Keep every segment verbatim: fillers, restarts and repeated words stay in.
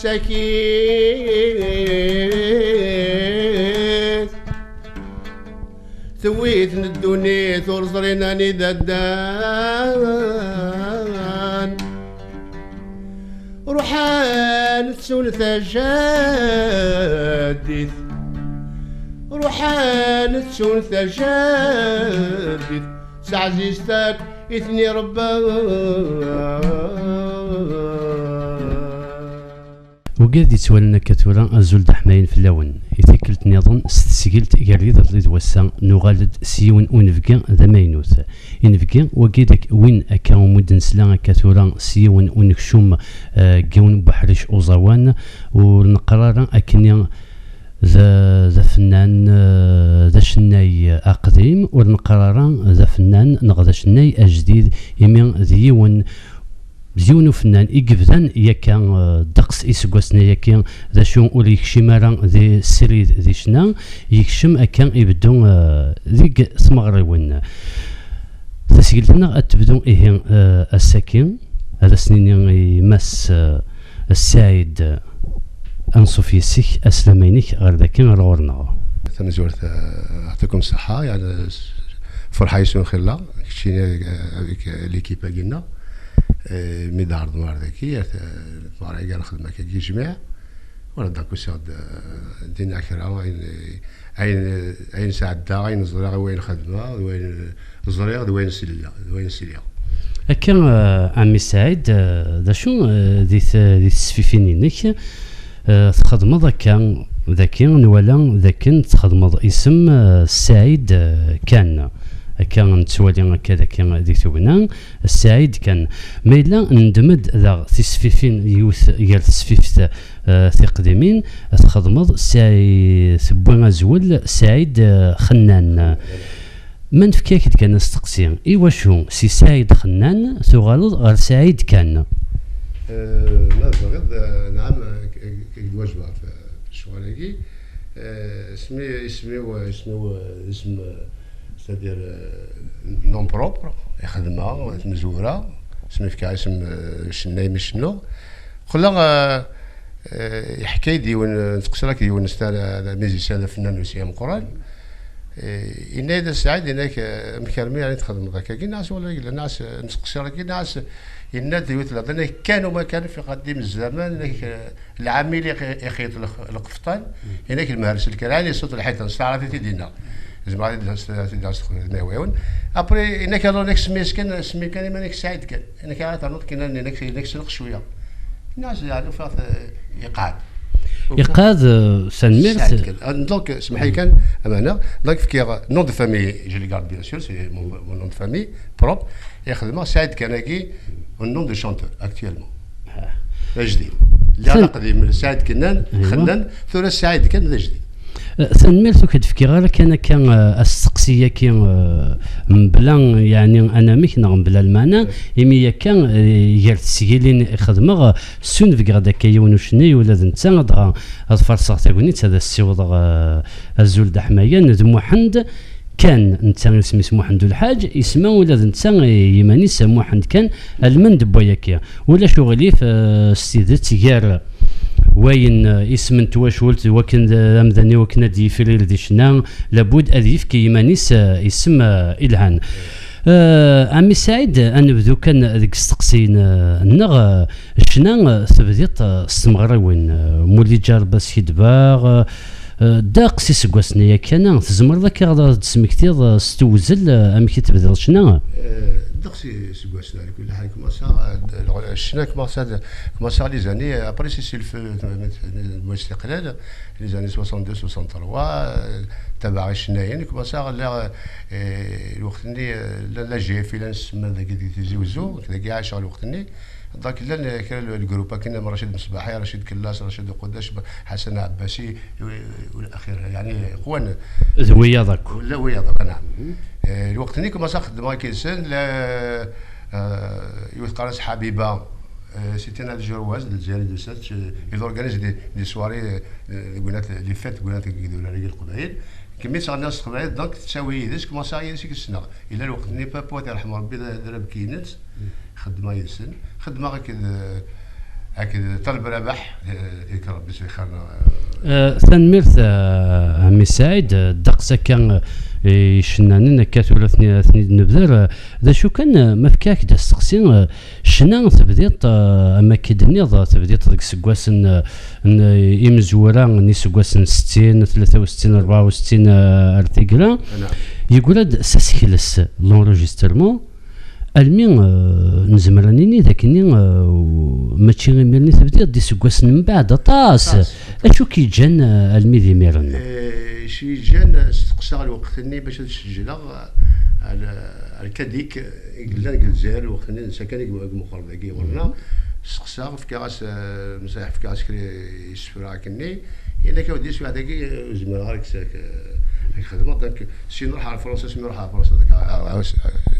Sakit tewwit n ddunit ur ẓrin anida ddan. Ruḥan ttun tajaddit, ruḥan ttun tajaddit, s ɛzizt akk i ten-irebba. Wigad yettwalen akka tura, azul d aḥmayen fell-awen. I tikkelt nniḍen s tesgilt gar yiḍelli d wass-a, nuɣal-d s yiwen unebgi d amaynut. Inebgi wagi d ak-, win akka umi d-nesla akka tura s yiwen unekcum, eh, n yiwen n uḥric uẓawan, ur neqqar ara akkenni d, d afennan, eh, d acennay aqdim, ur neqqar ara d afennan neɣ d acennay ajdid, imi d yiwen d yiwen ufennan i yebdan yakka, eh, ddeqs iseggasen ayaki, d acu ur yekcim ara di srid di ccna, yekcem akka ibeddu, eh, deg tmeɣriwin. Tasgilt-nneɣ ad tebdu ihi, eh, ass-agi, ad as-nini i Mass, eh, Saɛid, anṣuf yes-k, aslama-inek ɣer daki ɣer ɣur-neɣ. Tamezwart, eh, yeɛṭikum ṣṣeḥḥa, yeɛni, s-, ferḥeɣ yes-wen xilla, keččini, eh, avec, eh, l'équipe-agi-nneɣ, eh, mi d-ɛerḍen ɣer daki, eh, tmeɣra-agi ara nexdem akkagi jmiɛ, wala, donc, usiɣ-d, eh, d-iniɣ kra, ayen, ayen, ayen sɛeddaɣ, ayen ẓriɣ, d wayen xedmeɣ, d wayen ẓriɣ, d wayen sliɣ, d wayen sliɣ. Akka, eh, ɛemmi Saɛid, eh, d acu, eh, di t-, di tesfifin-inek, eh, txedmeḍ akka, daki nwala d akken txedmeḍ isem, eh, Saɛid, eh, kan. Akka nettwali akka daki di tugna, Saɛid kan. Ma yella ndem-d daɣ tisfifin, yiwet gar tesfift, eh, tiqdimin, txedmeḍ Saɛid, tewwi azwel Saɛid, eh, Xennan. Ma nefka-ak-d kan asteqsi, iwacu si Saɛid Xennan tuɣaleḍ ɣer Saɛid kan? Eh, ma tebɣiḍ, eh, nɛam, eh, k-, k-, k-, d wajbaɣ f-, f ccɣel-agi. Eh, isem-i-, isem-iw, isem-iw, eh, isem, eh, c'est-à-dire, eh, nom propre, i xedmeɣ, i tmezwura, isem i fkiɣ isem, eh, cenna imi cennuɣ. Qqleɣ, eh, eh, yeḥka-yi-d yiwen, eh, nettqeṣṣir akked yiwen n star, eh, d amizisyan, d afennan usi ameqqran. Eh, yenna-yi-d a Saɛid, yenna-k, eh, amek armi ara txedmeḍ akkagi? Nniɣ-as wala yella, nniɣ-as, eh, nettqeṣṣir akkagi, nniɣ-as, yenna-d yiwet lehḍa, yenna-k kan uma kan fi qadim zzaman, yenna-k, eh, lɛamil ix-, ixyet lx-, lqefṭan, yenna-k lmehr s lkra, ɛni ṣṣut lḥitan, s taɛrabit i d-yenna. Zemreɣ ad d-as-, ad d-as-, ad d-as-, après, yenna-k alors, yenna-k semmi-s kan, semmi kan iman-ik Saɛid kan. Nekk ara ternuḍ kan, nekk, nekk senqeṣ cwiya. Nniɣ-as, yeɛni, ufiɣ-t, eh, iqeɛɛed. Iqeɛɛed, eh, tanemmirt. Saɛid kan. Ah, donc, semmeḥ-iyi kan, amana. Donc, fkiɣ nom de famille, je le garde bien sûr, c'est mon, mon nom de famille propre. Et xedmeɣ Saɛid kan-agi, au nom de chanteur, actuellement. Ah. D ajdid. Lliɣ d aqdim, Saɛid Kennan, Xennan, tura Saɛid kan d ajdid. Eh, tanemmirt, ur k-d-fkiɣ ara kan akka, eh, asteqsi-yaki, eh, mebla, yeɛni, anamek neɣ mebla lmeɛna, imi akka, eh, gar tesgilin i xedmeɣ, eh, ssunebgeɣ-d akka yiwen ucenni, ula d netta, dɣa ad farṣeɣ tagnit, ad as-ssiwḍeɣ, eh, azul d aḥmayan, d Muḥend kan, netta isem-is Muḥend Ulḥaǧ, isma ula d netta, eh, yiman-is Muḥend kan, almend n wayaki. Ulac uɣilif, eh, s tidet gar wayen, eh, isem n twacult, d wakken d amdan i wakken ad d-yifrir di ccna, labud ad yefk i yiman-is, eh, isem, eh, ilhan. Eh, ɛemmi Saɛid, ad nebdu kan deg isteqsiyen, eh, nneɣ, eh, ccna, eh, tebdiḍ, eh, s tmeɣriwin, eh, Mulli Ǧarba Skidba, eh, eh, ddeqs iseggasen-a yakan, tzemreḍ akka ad d-tesmektiḍ, eh, s tewzel, eh, amek i tebdiḍ ccna? Eh, ddeqs iseggasen, ɛla kulli ḥal, kmaṣaɣ, eh, d-, lɣ-, ccna kmaṣaɣ, kmaṣaɣ les années, eh, après, c'est, c'est le feu, eh, n West Iqlal, les années soixante-deux, soixante-trois, eh, tabaɣ icennayen, kmaṣaɣ, lliɣ, eh, lweqt-nni, eh, la, la G F I, la nsemma dagi di Tizi Wezzu, dagi ɛaceɣ lweqt-nni. Donc, llan, eh, kra n lgrup akken am Racid Mesbaḥi, Racid Kellas, Racid Uqudac, Ḥasan Ɛebbasi, u, u, ulaxir, yeɛni, qwan. D wiyaḍ akk. Ula wiyaḍ akk, naɛam. Eh, lweqt-nni kmaṣaɣ xeddmeɣ akked-sen, la, eh, yiwet qqaren-as Ḥabiba, eh, c'est une Algéroise, d Lezzayer d-tusa, eh, il organise des, des soirées, eh, deg unat, des fêtes deg unat deg idurar-agi n Leqbayel. Kemmi ttɣenniɣ s teqbaylit, donc tettawi yid-s, kmaṣaɣ yid-s i k-ssneɣ. Yella lweqt-nni papa, ad yerḥem Rebbi, d, d arebki-ines. Xeddmeɣ yid-sen. Xeddmeɣ akked, eh, Akked Ṭaleb Rabaḥ, eh, tili Rebbi s lxir. Eh, tanemmirt, eh, a Mmi Saɛid, eh, ddeqs akka, eh, icennanen akka tura ten-, ten-id-nebder, eh, d acu kan, eh, ma fkiɣ-ak-d asteqsi, eh, ccna tebdiḍ, eh, am akka i d-tenniḍ, eh, tebdiḍ deg iseggasen, eh, n, eh, imezwura n iseggasen settin, tlata u settin, rebɛa u settin, eh, ar taggara. Yegra-d s asekles, l'enregistrement, almi, eh, nezmer ad nini d akken, eh, mačči imir-nni tebdiḍ, d iseggasen mbeɛd aṭas. Aṭas. Acu k-yeǧǧan, eh, almi d imiren? Eh, acu yeǧǧan, eh, steqsaɣ lweqt-nni bac ad sejleɣ, eh, al-, alkadik, eh, i yellan deg Lezzayer lweqt-nni, netta kan i yem-, i imuqren dagi ɣur-neɣ. Steqsaɣ, fkiɣ-as, eh, nṣiḥ, fkiɣ-as kra isefra akkenni. Yenna-k, a wdi, swiɛt-agi, eh, ur zmireɣ ara ad k-, ad k-xedmeɣ. Donc, si nruḥ ɣer Fransa, asmi ruḥeɣ ɣer Fransa, dak, ah, ah, ah,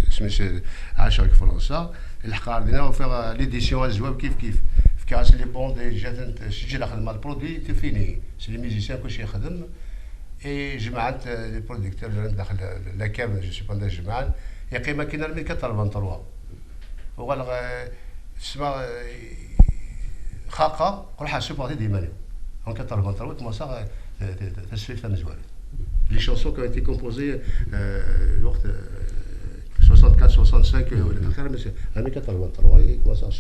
asmi s-, ɛaceɣ deg Fransa, lḥeq ɣer dinna, ufiɣ, eh, l'édition Azwab kif kif. Fkiɣ-as les bandes, ǧǧan-tent, sǧel xedmeɣ le produit, c'est fini. C'est les musiciens, kullec yexdem. Et jemɛen-t, eh, les producteurs, rran daxel la, la cave, je sais pas anda jemɛen. Yeqqim akkin armi quatre-vingt-trois. Uɣaleɣ, eh, tesma, eh, xaqeɣ, ruḥeɣ supporter-d iman-iw. En quatre-vingt-trois, commenceɣ, eh, t-, t-, t-, tasfift tamezwarut. Les chansons qui ont été composées, eh, lweqt, eh, soixante-quatre, soixante-cinq, eh, wala axir, mais c'est, armi quatre-vingt-trois, i commenceɣ.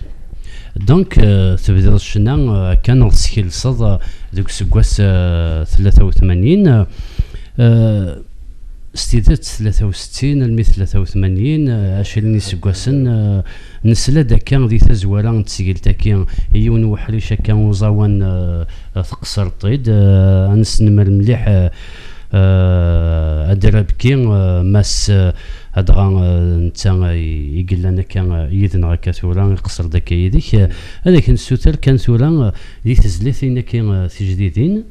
Donc, eh, tebdiḍ ccna, eh, akka neɣ teskelseḍ, eh, deg useggas, eh, tlata u tmanyin, eh, s tidet, tlata u settin almi tlata u tmanyin, eh, ɛecrin iseggasen, eh, nesla-d akka di tazwara n tesgilt-agi i yiwen n uḥric akka uẓawan, eh, teqṣreḍ-t-id, eh, ad nesnemmer mliḥ, eh, eh, Adrabki, eh, Mass, eh, adɣa, eh, netta, eh, i, i yellan akka, eh, yid-neɣ akka tura, iqeṣṣer-d akka yid-k. Eh, ad ak-nessuter kan tura, eh, di tezlatin akka, eh, tijdidin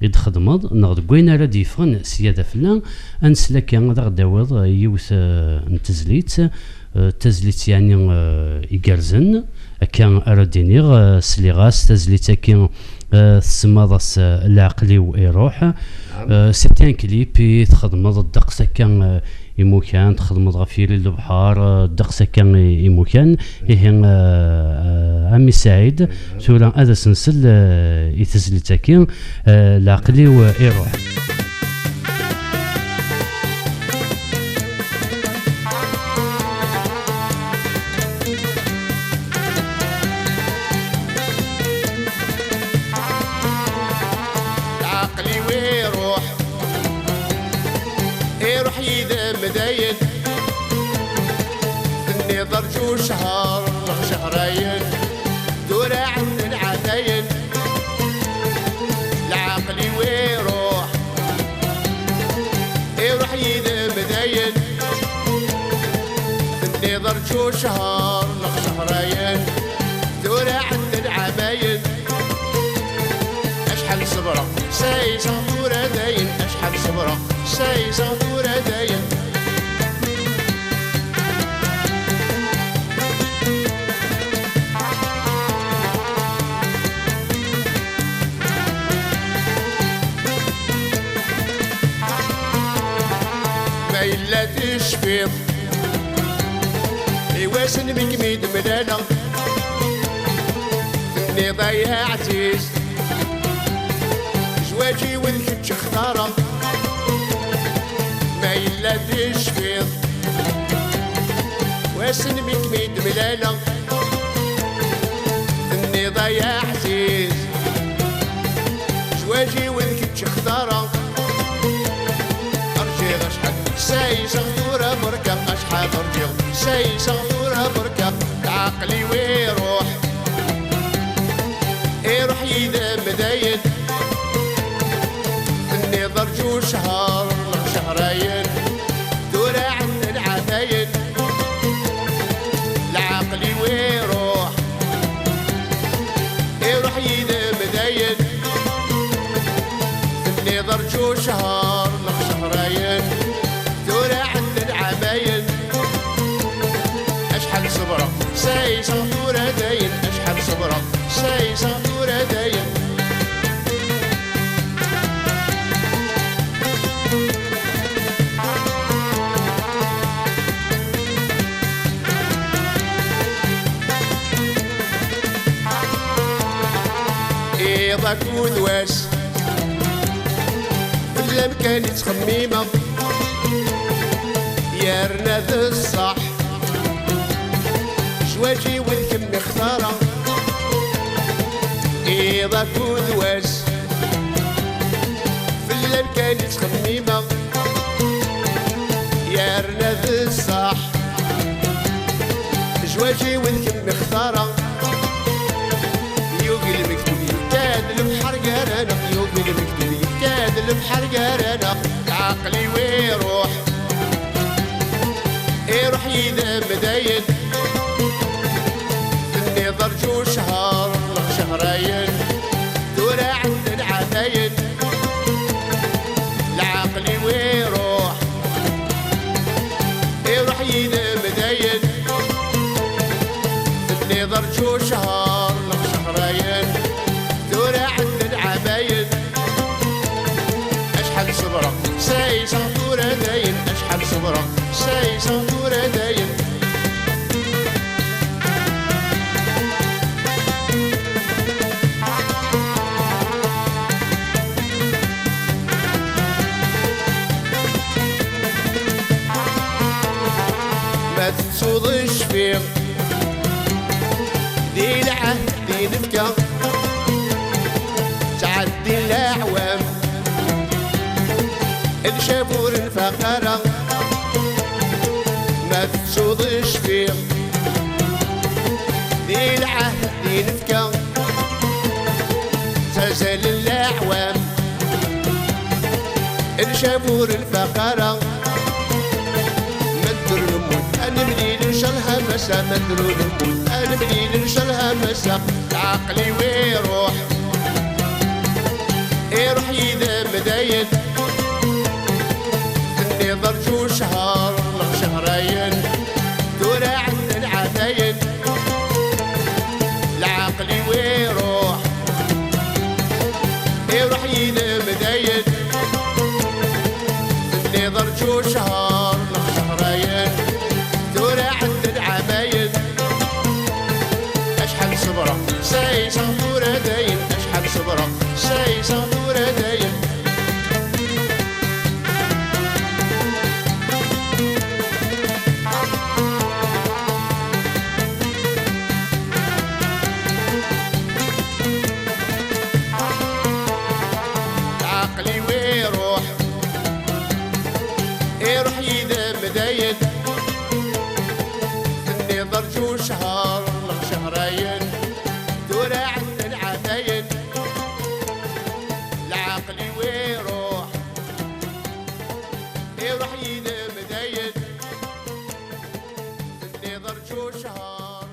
i d-txedmeḍ, neɣ deg wayen ara d-yeffɣen sya d afella, ad nesla akka, ad aɣ-d-tawiḍ, eh, yiwet, eh, n tezlit, eh, tazlit yeɛni, eh, igerrzen, akka ara d-iniɣ, eh, sliɣ-as, tazlit-agi, eh, tsemmaḍ-as, eh, Leɛqel-iw iruḥ. Eh, c'est un clip i txedmeḍ ddeqs akka, eh, imukan, txedmeḍ ɣef yiri n lebḥer, eh, ddeqs akka i, imukan. Ihi, eh, eh, a Mmi Saɛid, tura ad as-nsel, eh, i tezlit-agi, eh, Leɛqel-iw iruḥ. Leɛqel-iw iruḥ, iruḥ yid-m dayen. Tenniḍ rǧu ccher neɣ cehrayen, tura ɛedden ɛamayen. Leɛqel-iw iruḥ, iruḥ yid-m dayen. Tenniḍ rǧu ccher neɣ cehrayen, tura ɛedden ɛamayen. Acḥal ṣebreɣ, sayseɣ tura dayen. Acḥal ṣebreɣ, sayseɣ tura dayen. Ma yella tecfiḍ i wass n mi kem-id-mlaleɣ, tenniḍ ay aɛziz, zzwaǧ-iw d kečč xtareɣ. Ma yella tecfiḍ wass n mi kem-id-mlaleɣ, tenniḍ ay aɛziz, zzwaǧ-iw d kečč xtareɣ. Rǧiɣ acḥal, sayseɣ tura berka, acḥal rǧiɣ, sayseɣ tura berka. Leɛqel-iw iruḥ, iruḥ yid-m dayen. Tenniḍ rǧu ccher neɣ cehrayen, tura ɛedden ɛamayen. Leɛqel-iw iruḥ, iruḥ yid-m dayen. Tenniḍ rǧu ccher neɣ cehrayen, tura ɛedden ɛamayen. Acḥal ṣebreɣ, sayseɣ tura dayen. Acḥal ṣebreɣ, sayseɣ tura dayen. Iḍ akked wass, fell-am kan i ttxemmimeɣ, yerna d ṣṣeḥ. Zzwaǧ-iw d kemm i xtareɣ, iḍ akked wass, fell-am kan i ttxemmimeɣ, yerna d ṣṣeḥ. Zzwaǧ-iw d kemm i xtareɣ, yugi lmektub yekka-d lebḥer gar-aneɣ, yugi lmektub yekka-d lebḥer gar-aneɣ. Leɛqel-iw iruḥ, iruḥ yid-m dayen. Tenniḍ rǧu ccher neɣ cehrayen, tura ɛeddan ɛamayen. Leɛqel-iw iruḥ, iruḥ yid-m dayen. Tenniḍ rǧu ccher neɣ cehrayen, tura ɛeddan ɛamayen. Acḥal ṣebreɣ, sayseɣ tura dayen. Acḥal ṣebreɣ, sayseɣ tura dayen. Ma tettuḍ ccfiɣ di lɛehd i nefka, ttɛeddin leɛwam, ncab ur nfaq ara. Ma tettuḍ ccfiɣ di lɛehd i nefka, ttazalen leɛwam, ncab ur nfaq ara. Ma ddren lmut ad nemlil ncallah massa, ma ddren lmut ad nemlil ncallah massa. Leɛqel-iw iruḥ, iruḥ yid-m dayen. Tenniḍ rǧu ccher neɣ cehrayen, tura ɛeddan ɛamayen. Leɛqel-iw iruḥ, iruḥ yid-m dayen. Tenniḍ rǧu ccher neɣ cehrayen, tura ɛeddan ɛamayen. Acḥal ṣebreɣ, sayseɣ tura dayen. Acḥal ṣebreɣ, sayseɣ tura dayen. Leɛqel-iw iruḥ, iruḥ yid-m dayen. Tenniḍ rǧu ccher neɣ cehrayen, tura ɛeddan ɛamayen. Leɛqel-iw iruḥ, iruḥ yid-m dayen. Tenniḍ rǧu ccher.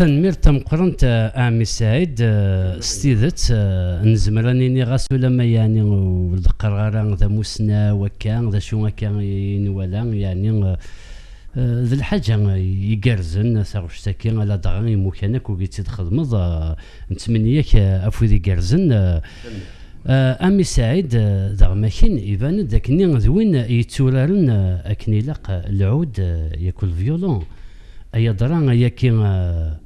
Tanemmirt tameqqrant, eh, a ɛemmi Saɛid, eh, s tidet, eh, nezmer ad nini ɣas ulamma yeɛni ur d-qqareɣ ara d amussnaw akka, d acu akka i nwala, yeɛni, eh, eh, d lḥaǧa igerrzen, taɣect-agi, ala dɣa imukan akk ur tt-id-txedmeḍ, eh, nettmenni-ak, eh, afud igerrzen, eh, eh, a ɛemmi Saɛid, eh, daɣ makin iban-d akkenni d win yetturaren, eh, akken ilaq, eh, lɛud, eh, yak lviolon. Ay adra, ayaki, eh,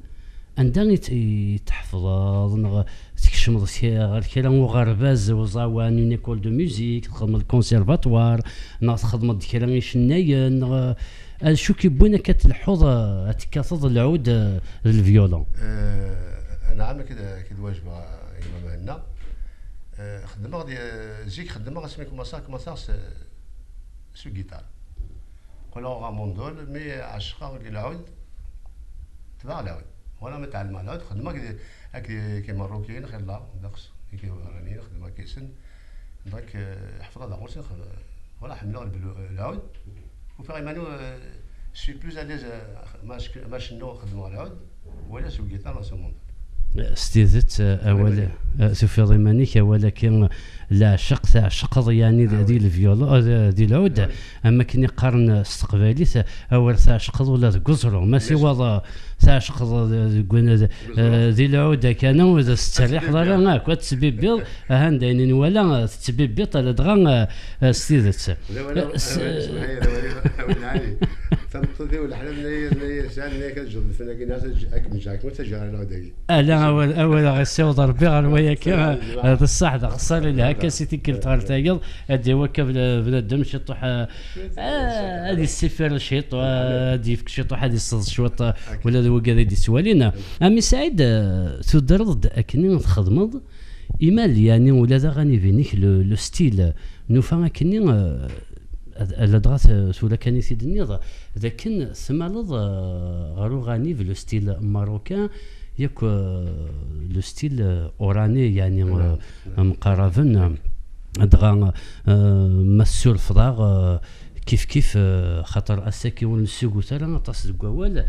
anda i t-, i tḥefḍeḍ, neɣ tkecmeḍ k-, ɣer kra n uɣerbaz uẓawan, une école de musique, txedmeḍ conservatoire, neɣ txedmeḍ kra icennayen, neɣ, eh, acu k-iwwin akka tleḥḥuḍ, eh, ad tekkateḍ lɛud, eh, d lviolon? Eh, anɛam, akked, akked wajbeɣ, a gma Mhenna. Eh, xeddmeɣ di, zik xeddmeɣ asmi kmaṣaɣ, kmaṣaɣ s, s ugiṭar. Qqleɣ ɣer Mondol, mi ɛecqeɣ deg lɛud, tebɛeɣ lɛud. Wala ma tɛelmeɣ lɛud, xedmeɣ akked, akked Imerrukiyen, xilla, ddeqs, Iberraniyen, xedmeɣ akked-sen. Donc, eh, ḥefḍeɣ daɣ ɣur-sen, xed-, wala ḥemmleɣ lbel-, lɛud. Ufiɣ iman-iw, eh, je suis plus à l'aise, eh, ma c-, ma cennuɣ xedmeɣ lɛud, wala s ugiṭar neɣ s umundul. S tidet, eh, awal, eh, tufiḍ iman-ik, awal-agi, eh, leɛceq, tɛecqeḍ, yeɛni, di, di lviolon, eh, di, di lɛud, am wakken i qqaren, eh, s teqbaylit, eh, awer tɛecqeḍ ula deg uẓru. Ma siwaḍ, eh, tɛecqeḍ, eh, deg win, eh, di lɛud, akka, ur tetterriḥeḍ ara, akk ad tettbibbiḍ, ahan d ayen i nwala, eh, tettbibbiḍ, ladɣa, eh, eh, s tidet. D awal, eh, s- awal, semmeḥ-iyi, d awal, awal lɛali. Tameṭṭut-iw leḥla n layas, layas, sɛan layas ad jebden fell-ak, ad k-meǧǧeɣ, ad k-ǧǧeɣ ɣer dagi. Ala, awal, awal aɣ-yessiweḍ Rebbi ɣer waya akka. Sslam, sslam. D ṣṣeḥ, d axeṣṣar, ilha akka si tikkelt ɣer tayeḍ, ad d-yawi akka bna-, bnadem ciṭuḥ, ah, ah, ad yessifir ciṭuḥ, ah, ad yefk ciṭuḥ, ad yesseḍ cwiṭ, ah, ula d wigad i d-yettwalin. Ɛemmi Saɛid, ah, tudreḍ-d akken i txedmeḍ, imal, yeɛni, ula d aɣanib-inek, le, le style, nufa akkenni, eh, ad, ladɣa t-, tura kan i t-id-tenniḍ, d akken tmaleḍ, eh, ɣer uɣanib, le style marocain, yakk, eh, le style, eh, oranais, yeɛni, eh, mqaraben, eh, dɣa, eh, ma tessurfeḍ-aɣ, eh, kif kif, eh, xaṭer ass-agi ur nessugut ara aṭas deg wawal, ad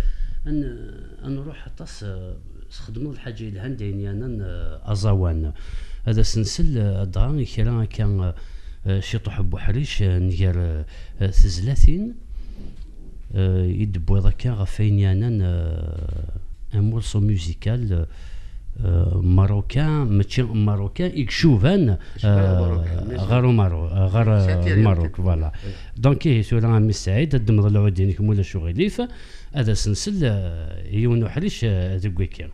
n-, ad nruḥ aṭas, eh, txedmeḍ lḥaǧa yelhan d ayen yeɛnan, eh, aẓawan. Ad as-nsel, eh, dɣa i kra akka, eh, ciṭuḥ n uḥric, eh, nger, eh, tezlatin, eh, i d-tewwiḍ akka ɣef wayen yeɛnan, eh, un morceau musical, eh, marocain, mačči marocain, i icuban, eh, ɣer Umaru, eh, ɣer, eh, Lmerruk, voilà. Donc, ihi tura a Mmi Saɛid, ad d-temḍel lɛud-inek ma ulac uɣilif. Ad as-nsel, eh, i yiwen uḥric, eh, deg wiki.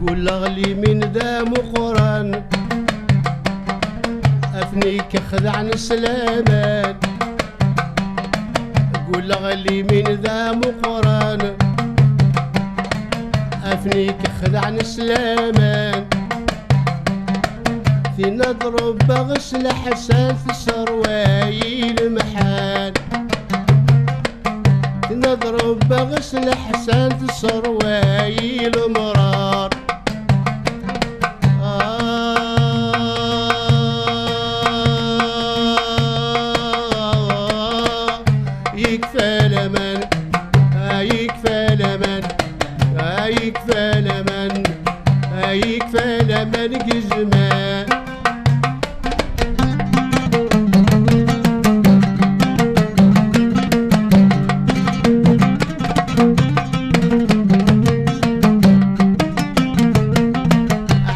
Gulleɣ limin d amuqran, afni kexdaɛen s laman. Gulleɣ limin d amuqran, afni kexdaɛen s laman. Tinna d Rebba ɣes leḥsan tesserway lemḥan. Tinna d Rebba ɣes leḥsan tesserway lemrar. Ah, yekfa laman, ah, yekfa laman, ah, yekfa laman, ah, yekfa laman deg zzman.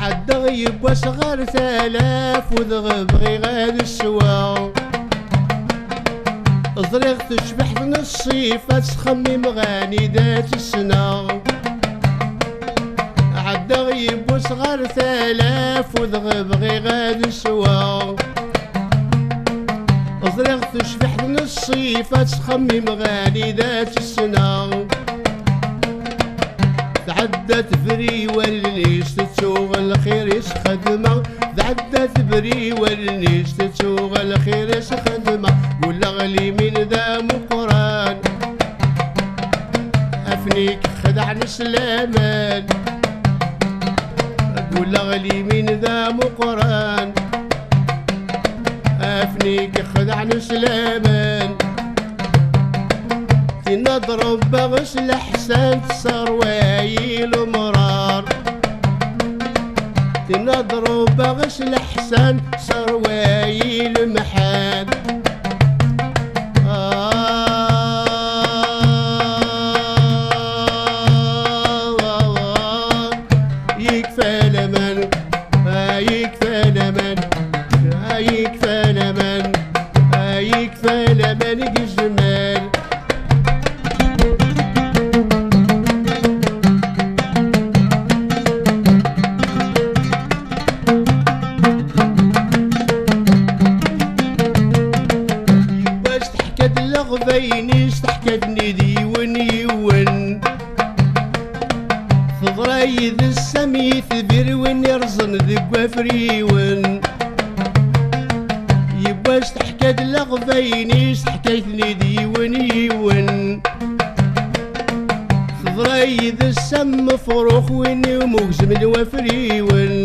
Ɛeddaɣ yiwwas ɣer tala, afud bɣiɣ ad sweɣ. Ẓriɣ tecbeḥt n ṣṣifa, ttxemmimeɣ anida tt-ssneɣ. Ɛeddaɣ yiwwas ɣer tala, afud bɣiɣ ad sweɣ. Ẓriɣ tecbeḥt n ṣṣifa, ttxemmimeɣ anida tt-ssneɣ. Tɛedda tebri wallen-is, tettuɣ lxir-is xedmeɣ. Tɛedda tebri wallen-is, tettuɣ lxir-is xedmeɣ. Gulleɣ limin d amuqran, afni kexdaɛen s laman. Gulleɣ limin d amuqran, afni kexdaɛen s laman. Tinna d Rebba ɣes leḥsan tesserway lemrar. Tinna d Rebba ɣes leḥsan tesserway lemḥan. Ah, ah, ah, ah. Yekfa laman, ah, yekfa laman, ah, yekfa laman, ah, yekfa laman deg zzman. Yiwwas teḥka-d leɣbayen-is, teḥka-ten-id yiwen yiwen. Teḍra yid-s am yitbir win irẓen deg wafriwen. Yiwwas teḥka-d leɣbayen-is, teḥka-ten-id yiwen yiwen. Teḍra yid-s am mefrux win i umugzem n wafriwen.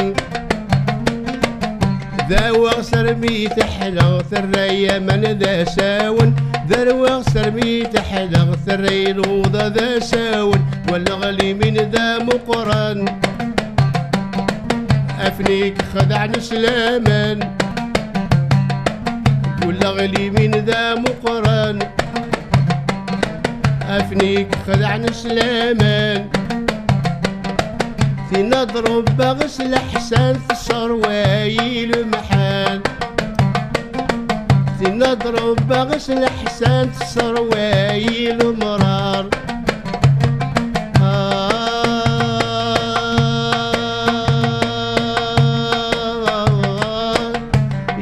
Daweɣ s armi teḥleɣ, terra-yi aman d asawen. Darweɣ s armi teḥleɣ, terra-yi luḍa d asawen. Walaɣ limin d amuqran, afnik xedɛen s laman. Walaɣ limin d amuqran, afnik xedɛen s laman. Tinna d rebbaɣ s leḥsan, tesserway lemḥan. Tinna d rebbaɣ s leḥsan, tesserway lemrar. Ah,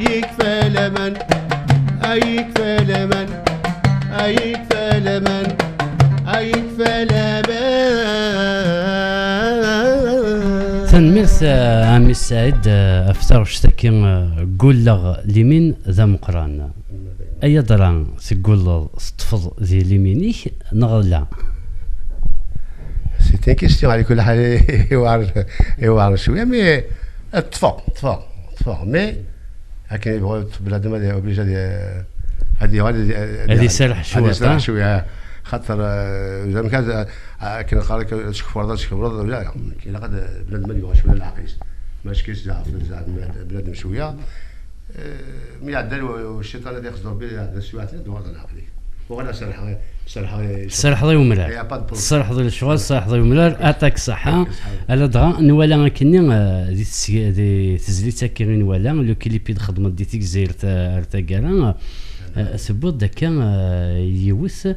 yekfa laman, ay yekfa laman, ay yekfa laman, ay yekfa laman. Tanemmirt, eh, a mmi Saɛid, eh, ɣef taɣect-agi, eh, ggulleɣ limin d ameqqran. Ay adra, teggulleḍ teṭṭfeḍ di limin-ik neɣ ala? C'est une question, على كل حال. يوعر يوعر شويه، mais اتفق اتفق اتفق، mais هكا يبغى بنادم هذا obligé هذه هذه هذه سرح شويه، سرح شويه. خاطر آه، زعما كان آه، كي نقرا لك شكفر هذا شكفر هذا، لا لا، كاين قد بنادم اللي يبغى شويه العقل، ما شكيش زعما زعما بنادم شويه. آه، مي عدل والشيطان هذا يخزر به هذا السوات دوار العقلي. وغلا سرح سرح سرح ضي وملال. سرح ضي الشغل، سرح ضي وملال، اعطاك الصحه. على دغا نوالا كني آه، دي تسي- دي تزليت كي نوالا لو كليب يخدم دي تيك زير تاع تاع كارا. آه، سبوت دكا آه، يوث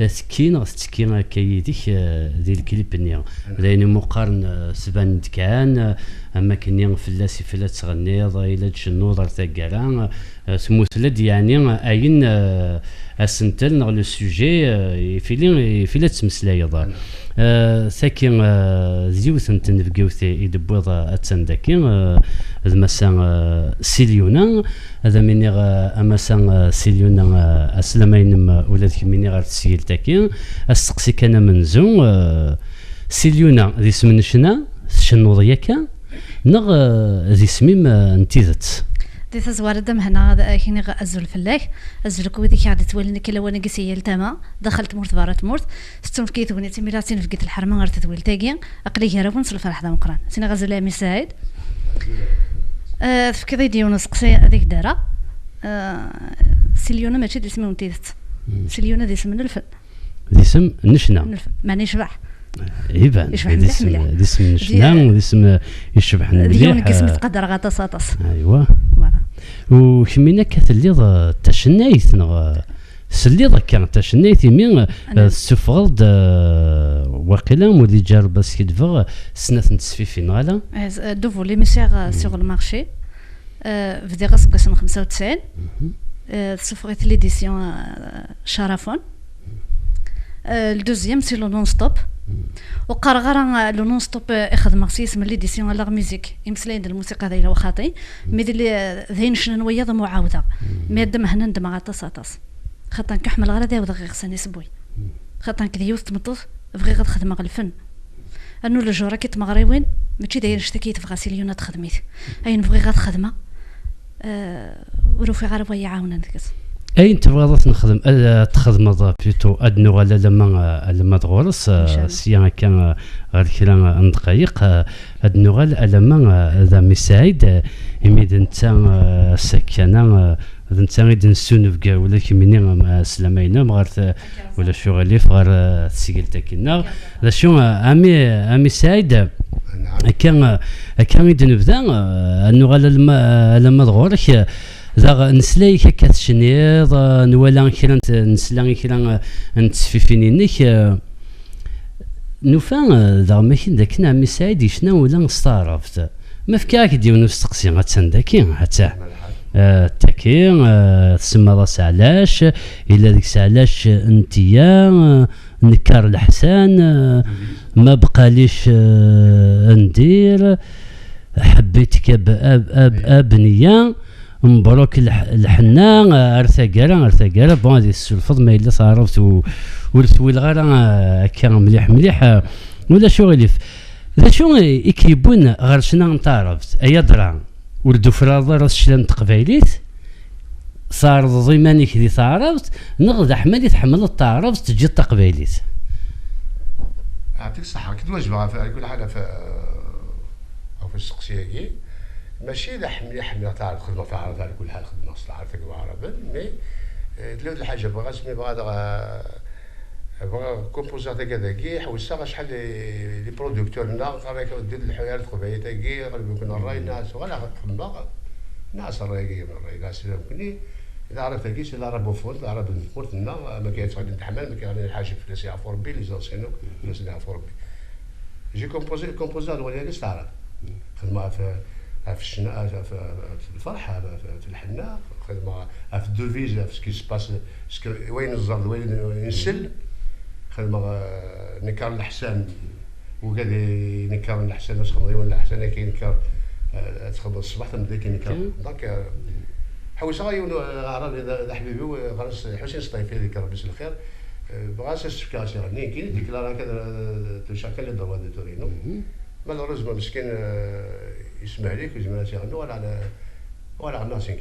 آه، سكين غتسكين كيديك آه، دي الكليب ني. لين مقارن آه، سبان كان آه، اما كني فلاس فلا تغنيض الا تجنوض ار تاكارا. آه، تموتلد يعني آه، اين آه، اسنتل نغ لو سوجي آه، يفيلي يفيلا تمسلايض. آه، ثاكي آه، زيوث نتنفقيوث يدبوض اتسان داكي آه، ذ مسا آه، سيليونا. هذا مينيغ آه، امسا آه، سيليونا آه، اسلام اينم آه، ولا ذك مينيغ ار تسيلتاكي. استقسي كان منزو آه، سيليونا ذي سمن شنا تشنوض ياكا نغ آه، ذي سميم آه، نتيذت. Di tazwara d amehna ad ak-iniɣ azul fell-ak, azul akk wid i k-aɣ-d-ittwalin akka lawan-agi si yal tama, daxel tmurt berra tmurt. Tettunefk-iyi tegnit imi la tt-in-bgit lḥerma ɣer tedwilt-agi. Aql-i gar-awen s lferḥ d ameqqran. Ttiniɣ azul a ɛemmi Saɛid. Ah, tefkiḍ-iyi-d yiwen useqsi ad ak-d-ara. Ah, Silyuna mačči d isem-iw n tidet. Silyuna d isem n lfen. D isem n ccna. N lfen. Meɛna yecbeḥ. Iban. Yecbeḥ d mliḥ isem mliḥ. D isem n ccna, d isem yecebḥen mliḥ. D yiwen n yisem i ttqadareɣ aṭas aṭas. Aywa. Voilà. U kemmini akka telliḍ d tacennayt neɣ telliḍ akka d tacennayt imi tessufɣeḍ-d waqila ur d-iǧǧa Rebbi ad skidbeɣ snat n tesfifin neɣ ala? Deux volumes i sɛiɣ sur le marché. Bdiɣ aseggas n xemsa u tesɛin. Tessufeɣ-it l'édition Carafon. Le deuxième c'est le non-stop. Ur qqareɣ ara le non-stop i xedmeɣ s yisem n l'édition à la musique, imeslayen d lmusiqa d ayla waxaṭi. Mi d ayen cnan wayeḍ am uɛawdeɣ. Mi ad d-mehnen ddmeɣ aṭas aṭas. Xaṭer nekk ḥemmleɣ ara ad ɛawdeɣ iɣsan isewwi. Xaṭer nekk d yiwet tmeṭṭut bɣiɣ ad xedmeɣ lfen. Rnu le genre-agi n tmeɣriwin mačči d ayen annect-agi i tebɣa Silyuna ad texdem-it. Ayen bɣiɣ ad xedmeɣ ur ufiɣ ara wa yi-iɛawnen deg-s. Ayen tebɣiḍ ad t-nexdem, ad t-txedmeḍ plutôt, ad nuɣal alamma alamma d ɣur-s. Sya akka ɣer kra n ddqayeq ad nuɣal alamma d ɛemmi Saɛid, imi d netta ass-akkana d netta i d-nessunebg ula d kemmini s lamayna ɣer ulac uɣilif ɣer tesgilt-agi-nneɣ. D acu a ɛemmi a ɛemmi Saɛid? Akka akka i d-nebda. Ad nuɣal alamma alamma d ɣur-k. Daɣ nesla-yak akka tecniḍ, nwala kra n t- nesla i kra n tesfifin-inek. Nufa daɣ makin d akken ɛemmi Saɛid yecna ula s taɛrabt. Ma fkiɣ-ak-d yiwen usteqsi, attan daki, attan. Taki tsemmaḍ-as Ɛlac, yella deg-s Ɛlac n Tiya, nekkar leḥsan, ma bqalic ndir, ḥebbit-k a bniya, mbruk lḥenna ar taggara, ar taggara. Bon, ad yi-tessulfeḍ ma yella taɛrabt ur twileɣ ara akka mliḥ mliḥ. Ulac uɣilif. D acu i k-yewwin ɣer ccna n taɛrabt, ay adra? Ur d-tufraḍ ara s cla n teqbaylit? Tɛerḍeḍ iman-ik di taɛrabt, neɣ d aḥmal i tḥemmleḍ taɛrabt, teǧǧiḍ taqbaylit? Ɛṭik ṣṣeḥḥa, nekk d wajbeɣ ɣef, ɛla kulli ḥal, ɣef, ɣef usteqsi-agi. Mačči d aḥemmel i ḥemmleɣ taɛrabt, xedmeɣ taɛrabt ɛla kulli ḥal, xedmeɣ s taɛrabt akked waɛraben, mais, eh, tella d lḥaǧa bɣiɣ, asmi bɣiɣ ad, eh, bɣiɣ kumpuziɣ tagad-agi, ḥewseɣ acḥal les, les producteurs-nneɣ, qqaren-ak ur d-leḥḥu ara teqbaylit-agi, ɣelben-ken ṛṛay, nniɣ-as, voilà, xedmeɣ, nniɣ-as ṛṛay-agi, ṛṛay, d aɛsir nekkni, d aɛrab-agi, c'est l'arabophone, d aɛrab n tmurt-nneɣ, ma kan yettɣenni Dda Ḥemman, ma kan yeɣni Lḥaji, fell-as yeɛfu Ṛebbi, les anciens akk, fell-asen yeɛfu Ṛebbi. J'ai composé, composé aɣenni-agi s taɛrabt. Xedmeɣ ɣef, ɣef ccna, ɣef, ɣef, ɣef lferḥ, ɣef, ɣef, ɣef lḥenna, xedmeɣ ɣef devise, ɣef ce qui se passe, ce que, wayen neẓẓer d wayen, wayen nsell. Xedmeɣ, euh, nekker leḥsan, ugad i nekker leḥsan, ad txedmeḍ yiwen leḥsan, akka i nekker, euh, ad txedmeḍ ṣṣbeḥ, tameddit i nekker. Ok. Donc, euh, ḥewseɣ a yiwen, euh, aɛrabi d, d aḥbib-iw, euh, ɣer-s Ḥusin Sṭayfi, di Ṛebbi s lxir. Euh, bɣiɣ ad s-fkeɣ ad s-iɣenni, nekkini, déclarer akka d, d, d chacun les droits d'auteur-inu. Malheureusement, meskin, euh, yesmehlik, yezmer ad s-iɣenni, wala ɛla, wala ɛla cinq.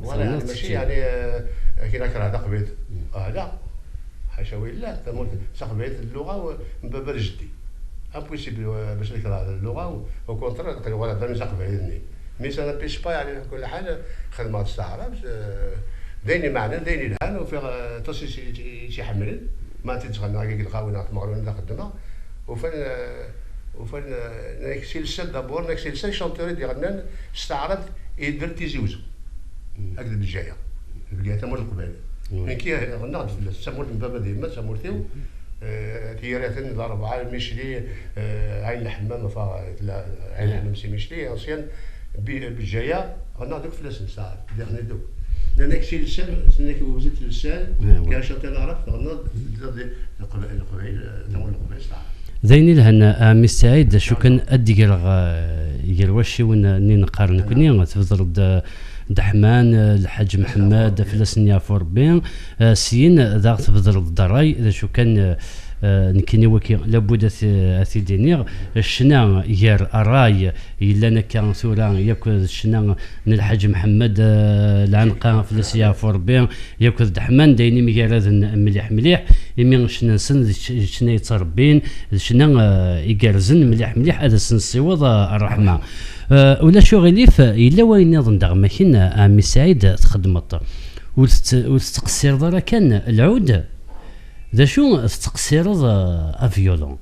Wala, yeɛni, mačči, yeɛni, euh, kina kerheɣ taqbaylit. Ah, la. Ḥaca willah, tamurt, taqbaylit d lluɣa n baba d jeddi. Impossible, euh, bac ad kerheɣ lluɣa, au contraire, aql-i wala d amzaq bɛid-nni. Mais ça n'empêche pas, yeɛni, ɣef kulli ḥal, xedmeɣ s taɛrabt, euh, d ayen imeɛnen, d ayen ilhan, ufiɣ, euh, aṭas i s-, i s-, i s-iḥemmlen. Ma t-id-ttɣenniɣ akka deg lɣawin ɣer tmeɣriwin d xeddmeɣ, ufan, euh, ufan, euh, nekk si lsan d'abord, nekk si lsan chanteur i d-iɣennan s taɛrabt i yedder Tizi Uzzu. Akked Bejaya. Bejaya tamurt n Leqbayel. Oui. Nekk ɣennaɣ-d fell-as, d tamurt n baba d yemma, d tamurt-iw. Euh, Tiyraten, Larebɛa, Micli, euh, Ɛin Lḥemmam, enfin, tella Ɛin Lḥemmam si Micli, ancien, Bi-, Bejaya, ɣennaɣ-d akk fell-asen, saɛa, d-iɣenni-d akk. Nnan-ak si lsan, nnan-ak webzet lsan, ah, oui, kra chanter taɛrabt, tɣennaḍ, d, d, d, Leqbayel, Leqbayel, euh, tamurt n Leqbayel, saɛa. D ayen ilhan, a mmi Saɛid, d acu kan ad d-greɣ, eh, gar wacciwen-nni neqqar nekkni, tebder-d, eh, Dda Ḥman, eh, Lḥaǧ Mḥemmed, fell-asen yeɛfu Rebbi, eh, syin daɣ tebder-d ṛṛay, d acu kan, eh, eh, nekkini waki, labud ad t-, ad t-id-iniɣ, ccna gar ṛṛay yellan akka tura, yakk d ccna n Lḥaǧ Mḥemmed, eh, lɛenqa fell-as yeɛfu Rebbi, yakk d Dda Ḥman, d ayen imgaraden mliḥ mliḥ, imi ccna-nsen d cc-, d ccna yettrebbin, d ccna, eh, igerrzen mliḥ mliḥ, ad asen-nessiweḍ, eh, ṛṛeḥma. Eh, ulac uɣilif, yella wayen nniḍen daɣ makin, eh, a mmi Saɛid, txeddmeḍ. Ur tett-, ur tettqeṣṣireḍ ara kan lɛud, d acu tettqeṣṣireḍ, eh, avyulun?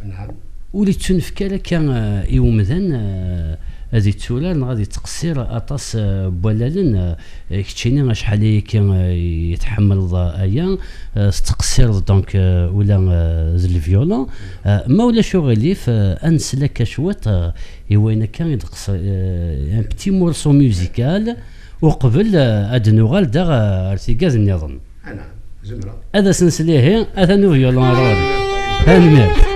Nɛam. Ur ittunefk ara akka, eh, i umdan, eh, ad itturar neɣ ad ittqeṣṣir aṭas, eh, n wallalen, eh, keččini acḥal ayagi, eh, i tḥemmleḍ, eh, aya, eh, tettqeṣṣireḍ donc, eh, ula, eh, d le violon. Eh, ma ulac uɣilif, eh, ad nsel akka cwiṭ, eh, i wayen akka i d-qeṣ-, eh, un petit morceau musical, uqbel, eh, ad nuɣal daɣ, eh, ar tigad nniḍen. Anɛam, zemreɣ. Ad as-nsel ihi, atan uvyulun ar ɣur-i. Tanemmirt.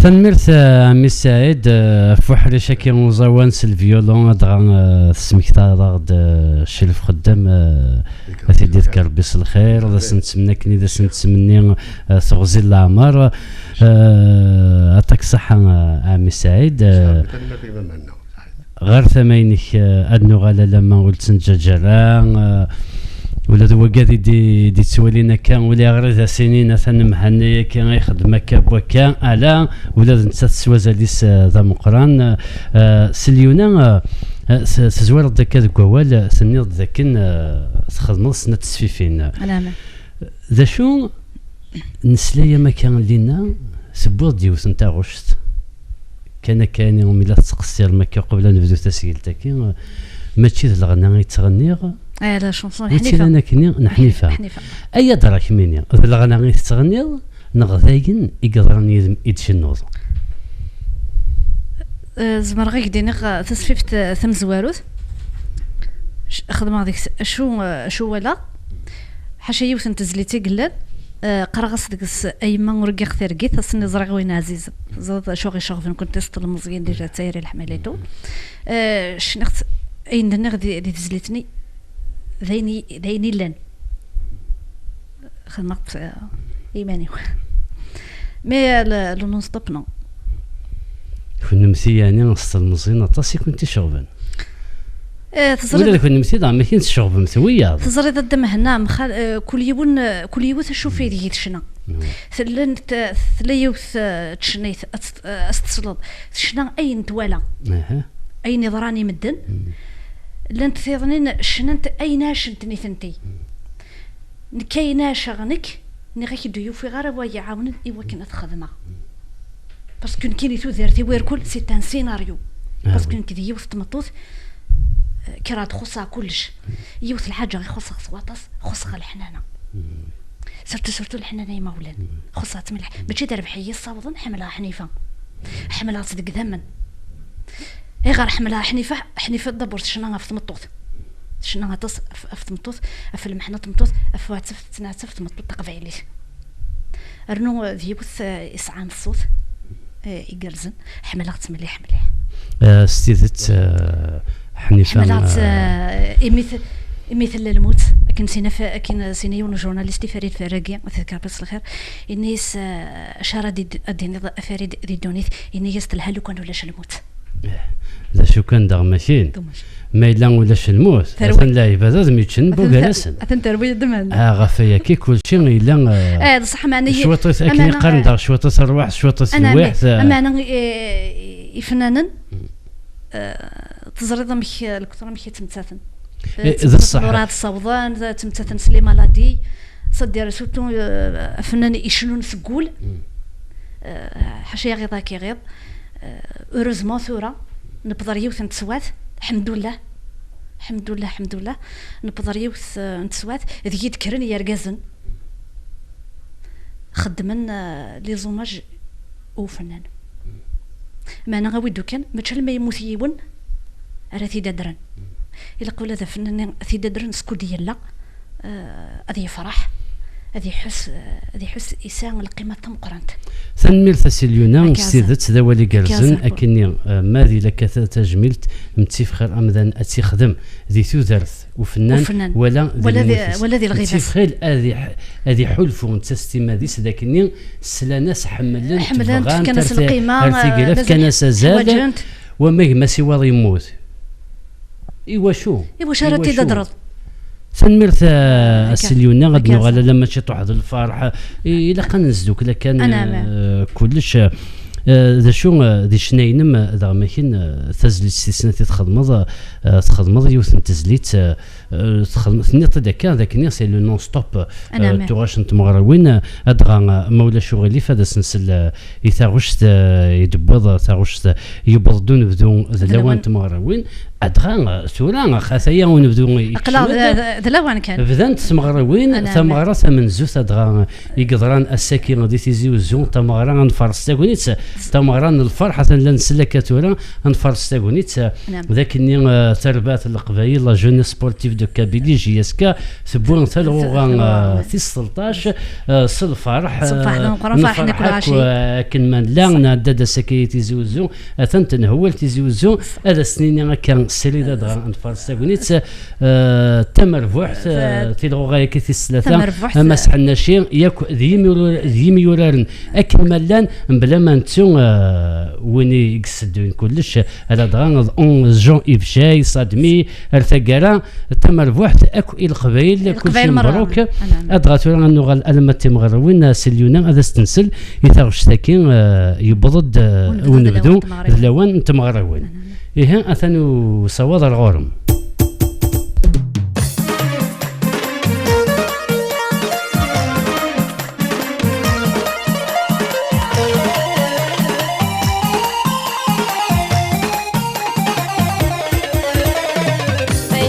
Tanemmirt, eh, a Ɛemmi Saɛid, eh, ɣef uḥric-agi n uẓawan s lvyulun, dɣa, eh, tesmektaḍ-aɣ-d, eh, Crif Xeddam, eh, ad t-id-yefk Rebbi s lxir, d asen-nettmenni akken i d asen-nettmenni, eh, teɣzi n leɛmer. Eh, aṭak ṣṣeḥḥa, eh, a Ɛemmi Saɛid, eh, ɣer tama-inek, eh, ad nuɣal alamma ur ttnǧaǧ ara, eh, ula d wagad i d-, i d-ittwalin akka, uliɣer i d as-inin atan Mhenni akka, ixeddem akka n wakka, ala, ula d nettat s wazal-is, eh, d ameqqran. Eh, s lyuna, eh, eh, s-, tezwareḍ-d akka deg wawal, eh, tenniḍ-d dakken, eh, txedmeḍ snat tesfifin. Ala. D acu, nesla-yam akka llinna, tewwiḍ-d yiwet n taɣect, kan akka, yani, umi la tettqessirem akka qbel ad nebdu tasgilt-agi, mačči d leɣna i ttɣenniɣ, eh, la chanson n Ḥnifa. Wi tt-ilan akkenni? N Ḥnifa. Ḥnifa. Ay adra kemmini, d leɣna i tettɣenniḍ, neɣ d ayen i yeḍran yid-m i d-tcennuḍ? Eh, zemreɣ ad k-d-iniɣ, eh, tasfift, eh, tamezwarut. Ch-, xedmeɣ deg-s acu, eh, acu walaɣ. Ḥaca yiwet n tezlit i yellan, eh, qqareɣ-as deg-s: "A yemma, ur giɣ targit, ass-nni ẓriɣ win ɛzizen." Ẓriɣ acu ɣ-iceɣben kunti s telmeẓyin, déjà d tayri leḥmaletu. Eh, cniɣ-tt, ayen d-nniɣ di, di tezlit-nni, d ayen i, d ayen i llan. Xedmeɣ-tt, eh, i iman-iw. Mais, eh, le, le non-stop, non. Kennemti, yani, s telmeẓyin aṭas i kent-iceɣben. Eh, teẓriḍ, ula d kennemti d amek i tceɣbemt wiyaḍ. Teẓriḍ a Dda Mhenna, mxal-, eh, kul yiwen, eh, kul yiwet acu f ideg i tecna. Mm. Tella n-, t-, tella yiwet, eh, tecnayt, ad tt-, eh, ad s-tesleḍ. Tecna ayen twala. Aha. Ayen iḍran i medden. Mm. Llant tiḍnin cnant ayen ɛacent nitenti. Mm. Nekk ayen ɛaceɣ nekk, nniɣ-ak-d ur yufiɣ ara wa yi-iɛawnen i wakken ad xedmeɣ. Parce que nekkini tudert-iw irkul, c'est un scénario. Ah, parce que oui. Nekk d yiwet n tmeṭṭut, eh, kkreɣ-d xuṣṣeɣ kullec. Yiwet lḥaǧa i xuṣṣeɣ s waṭas, xuṣṣeɣ leḥnana. Mm. Surtout, surtout leḥnana i imawlan. Mm. Xuṣṣeɣ-tt mliḥ. Mm. Mačči d rrbeḥ i yi-ssawḍen, ḥemmleɣ Ḥnifa. Ḥemmleɣ-tt deg idammen. Ayɣer ḥemmleɣ Ḥnifa? Ḥnifa d'abord tecna ɣef tmeṭṭut. Tecna aṭas ɣef, ɣef tmeṭṭut, ɣef lmeḥna n tmeṭṭut, ɣef waɛtef tettneɛtaf tmeṭṭut taqbaylit. Rnu, eh, d yiwet, eh, isɛan ṣṣut, eh, igerrzen. Ḥemmleɣ-tt mliḥ, mliḥ. Eh, s tidet, eh, Ḥnifa, ḥemmleɣ-tt, eh, eh, imi t-, imi tella lmut, akken sina f-, akken sina yiwen n journaliste i Farid Ferragi, ad t-yefk Rebbi s lxir, ini-as, eh, "Acu ara d-, ad d-tiniḍ a Farid di ddunit?" Ini-as, "Telha lukan ulac lmut." Eh, d acu kan daɣ makin. Dommage. Ma yella ulac lmut, terwi, atan lɛibad ad myeččen bugar-asen. Atan terwi ddmen. Ah, ɣef wayagi kulci yella, eh, eh, d ṣṣeḥ, meɛna cwiṭ akken i qqaren daɣ, cwiṭ rrwaḥ, cwiṭ lwaḥ. Meɛna, eh, ifennanen, eh, teẓriḍ amek, eh, lekter amek i ttmettaten. Eh, d ṣṣeḥ. Ur ɛad ssawḍen, ttmettaten s les maladies. C'est-à-dire, surtout, eh, afennan icennun seg wul. Mm. Eh, ḥaca yaɣ iḍ akka iɣiḍ. Eh, heureusement tura, newweḍ ar yiwet n teswat, ḥemdullah. Ḥemdullah, ḥemdullah. Newweḍ ar yiwet, eh, n teswat, deg i d-kkren yergazen. Xeddmen, eh, les hommages i ufennan. Meɛna awi-d ukan, mačči alma yemmut yiwen ara t-id-adren. Ilaq ula d afennan-nni t-id-adren skud yella, eh, ad yefreḥ, ad iḥuss, eh, ad iḥuss yesɛa lqima tameqqrant. Tanemmirt a Si Lyuna, s tidet d awal igerrzen, akkenni, eh, ma di la kata tajmilt, m ttif xir amdan ad tt-ixdem di tudert. Ufennan, ufennan, wala di, wala di lmut-is, wala di lɣiba-s. Ttif xir ad iḥ-, ad iḥulfu netta s timmad-is d akkenni slan-as, ḥemmlen-t, ḥemmlen-t, bɣan-t, fkan-as ar t-, lqima, ar eh, tigra, mazal fkan-as azal, ḥwaǧen-t. Wama gma-s iwaḍ yemmut. Iwacu? Iwacu ara t-id-adreḍ? Tanemmirt a, a Si Lyuna, ad nuɣal alamma ciṭuḥ d lferḥ. I-, ilaq ad nesdukkel akan, eh, kullec. Eh, d acu, eh, di ccna-inem, eh, daɣ makin, eh, tazlit tis snat i txedmeḍ, eh, txedmeḍ yiwet n tezlit, eh, eh, txedmeḍ, tenniḍ-d akka, d akken c'est le non-stop, eh, tuɣac n tmeɣriwin, eh, dɣa, eh, ma ulac uɣilif, ad as-nsel, eh, i taɣect, eh, i d-tewwiḍ, eh, taɣect, eh, yewweḍ-d unebdu d lawan n tmeɣriwin, eh, dɣa, eh, tura, eh, ataya unebdu i-, aql-aɣ d, d, d lawan kan. Bdant tmeɣriwin, tameɣra tamenzut, eh, dɣa, eh, i yeḍran ass-agi di Tizi Uzzu, tameɣra ad nfares tagnit, Tameɣra n lferḥ, atan la nsell akka tura, ad nfares tagnit, eh, Naam. d akken, eh, tarbaɛt n Leqbayel, la Jeunesse Sportive de Kabylie, J S K, tewwi talɣuɣa, eh, tis tleṭṭac, eh, s lferḥ, S lferḥ, eh, d ameqqran, ferḥen nefreḥ akk, eh, akken ma nella, nɛedda-d asakay i Tizi Uzzu, atan tenhewwel Tizi Uzzu, ad as-nini akka srid, ad dɣa nfares tagnit, eh, tamerbuḥt, eh, tilɣuɣa-agi tis tlata, a Mass Ḥennaci, yakk d yimyura-, d yimyuraren akken ma llan, mebla ma nettu, eh, win i yessedduyen kullec, ala dɣa d onze Jean Ibcay, Sadmi, ar taggara, tamerbuḥt akk i Leqbayel, kulci mebruk. Ad dɣa tura ad nuɣal alamma d timeɣriwin, eh, s Lyuna, ad as-tensel i taɣect-agi, eh, yewweḍ-d, eh, unebdu d lawan n tmeɣriwin. Ihi, atan usawaḍ ar ɣur-m.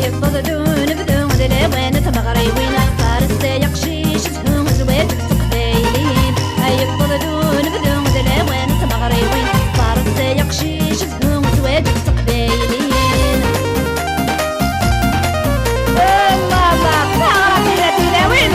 Yewweḍ-d unebdu d lawan n tmeɣriwin, fares ay aqcic, zhu zwaǧ n teqbayliyin. Yewweḍ-d unebdu d lawan n tmeɣriwin, fares ay aqcic, zhu zwaǧ n teqbayliyin. Allah, Allah, taɣra tila tilawin.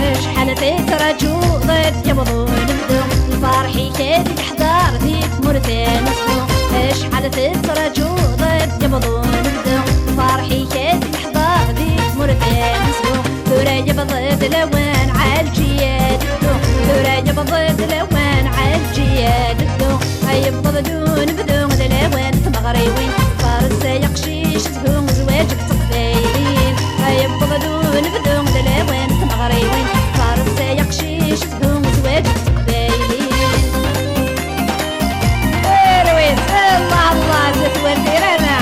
Acḥal tettraǧuḍ ad d-yaweḍ unebdu, lferḥ-ik ad yeḥḍer di tmurt ad nesbu. Acḥal tettraǧuḍ ad d-yaweḍ unebdu, lferḥ-ik ad yeḥḍer di tmurt ad nesbu. Tura yewweḍ-d lawan, Ɛelǧiya ad teddu. Tura yewweḍ-d lawan, Ɛelǧiya ad teddu. Yewweḍ-d unebdu d lawan n tmeɣriwin, fares ay aqcic, zhu zwaǧ n teqbayliyin. Yewweḍ-d unebdu d lawan n tmeɣriwin, fares ay aqcic, zhu zwaǧ n teqbayliyin. Arwis, Allah, Allah, zdat war tirana.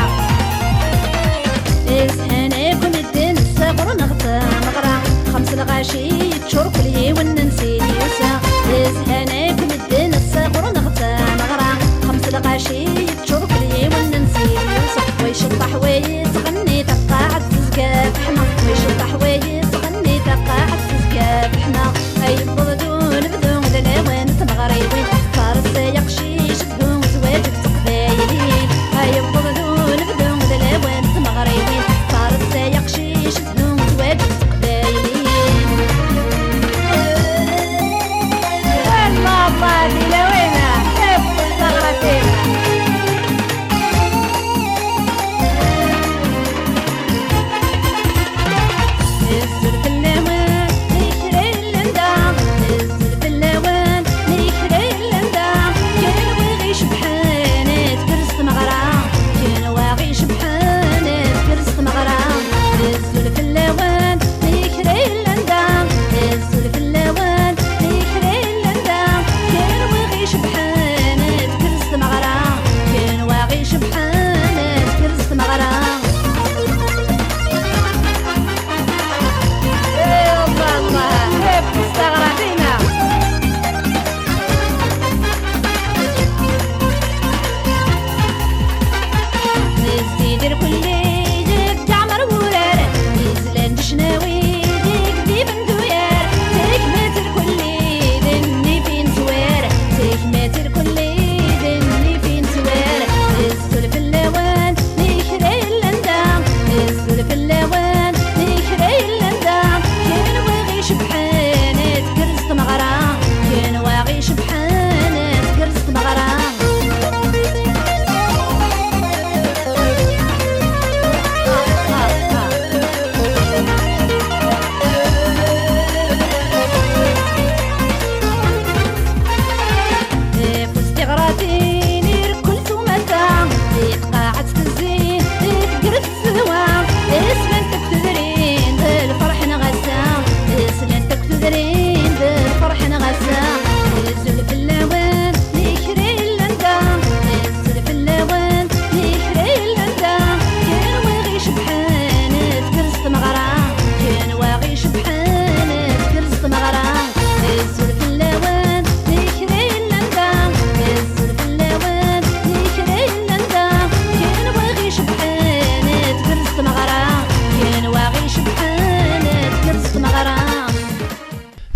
Zhan akk medden s aɣrum neɣ tameɣra, xems lɣaci yeččur kul yiwen n sin yusa. Zhan akk medden s aɣrum neɣ tameɣra, xems lɣaci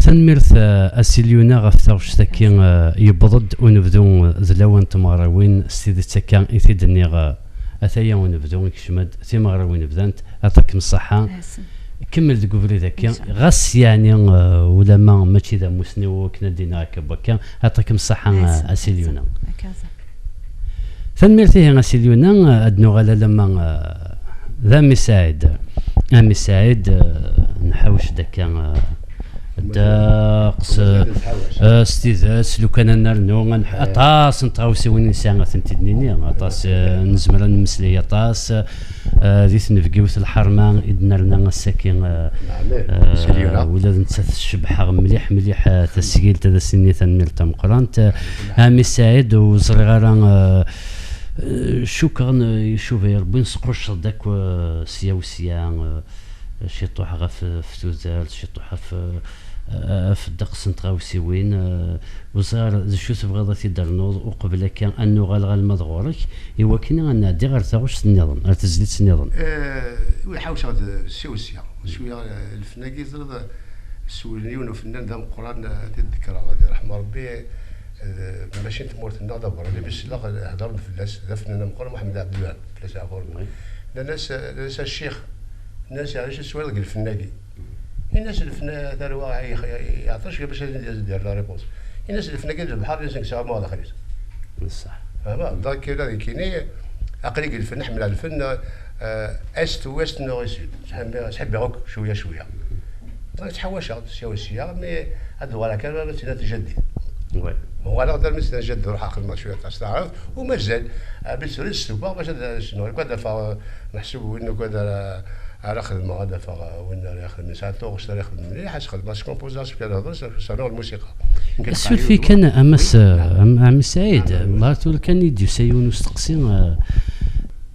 Tanemmirt, eh, a Si Lyuna, ɣef taɣect-agi, eh, yewweḍ-d unebdu, eh, d lawan n tmeɣriwin. S tidet, akka i t-id-nniɣ, eh, ataya unebdu, ikcem-d, timeɣriwin bdant. Aṭakem ṣṣeḥḥa. Kemmel deg ubrid-agi. Ɣas, yeɛni, eh, ulamma mačči d amusni wakken ad d-iniɣ akka n wakka, aṭakem ṣṣeḥḥa, eh, a Si Lyuna. Tanemmirt ihi a Si Lyuna, ad nuɣal alamma, eh, d Ɛmi Saɛid. Ɛmi Saɛid, eh, nḥawec-d akka, eh, ddeqs, eh, s tidet, lukan ad nernu, ad nḥ-, aṭas n tɣawsiwin i nesɛa ad tent-id-nini, aṭas, eh, nezmer ad nemmeslay aṭas, eh, di tnebgiwt lḥerma i d-nerna ass-agi, eh, eh, ula d nettat tcebḥeɣ mliḥ, mliḥ, eh, tasgilt, ad as-nini tanemmirt tameqqrant. Eh, Ɛmi Saɛid, ur ẓriɣ ara, eh, eh, cukkeɣ n-, icuba Rebbi, nesqucceḍ-d akk, eh, sya u sya, eh, ciṭuḥ ɣef, ɣef tudert, ciṭuḥ ɣef, eh, ɣef ddeqs n tɣawsiwin, eh, ur ẓriɣ ara d acu tebɣiḍ ad t-id-ternuḍ uqbel akka ad nuɣal ɣer alma d ɣur-k, i wakken ad nɛeddi ɣer taɣect nniḍen, ɣer tezlit nniḍen. Eh, ur ḥawceɣ d sya u sya. Cwiya, eh, lfen-agi, teẓriḍ, eh, s wul n yiwen ufennan d ameqqran, eh, ad t-id-ḍekkreɣ, ad iṛḥem Ṛebbi, eh, mačči n tmurt-nneɣ, d abeṛṛani, mi sleɣ, eh, heddren fell-as, d afennan ameqqran Muḥemmed Ɛebdelwahab, fell-as ɛfu Ṛebbi. Nnan-as, eh, nnan-as a ccix, nnan-as, yeɛni acu teswiḍ deg lfen-agi? Ini-as lfen, tarwa, yeɛṭel cwiya bac ad d-yerr la réponse. Ini-as lfen-agi d lebḥer, ini-as nekk sɛiɣ ma daxel-is. Ṣṣeḥ. Fehmeḍ? Donc, ula d nekkini, aql-i deg lfen, ḥemmleɣ lfen, eh, est ou ouest, nord et sud. Ttḥibbiɣ, ttḥibbiɣ akk cwiya, cwiya. Donc, ttḥawaceɣ-d sya u sya, mais ad uɣaleɣ kan ma tt-id-nniɣ tjaddit. Ouais. Uɣaleɣ-d armi tt-id-nniɣ tjaddit, ruḥeɣ xedmeɣ cwiya aṭas taɛrabt, u mazal, eh, abrid tura stufaɣ bac ad, ad cnuɣ, ukan ad afeɣ, eh, meḥsub win ukan ara, ara xedmeɣ, ad afeɣ, eh, win ara ixedmen. Sɛiɣ taɣect ara ixedmen mliḥ, ad s-xedmeɣ, ad s-composeɣ, ad s-fkeɣ lehdur, s-, s-, rnuɣ lmusiqa. Asuref-iyi kan, a Mass, eh, a, a Mmi Saɛid, ɣer tura kan i d-yusa yiwen usteqsi, eh,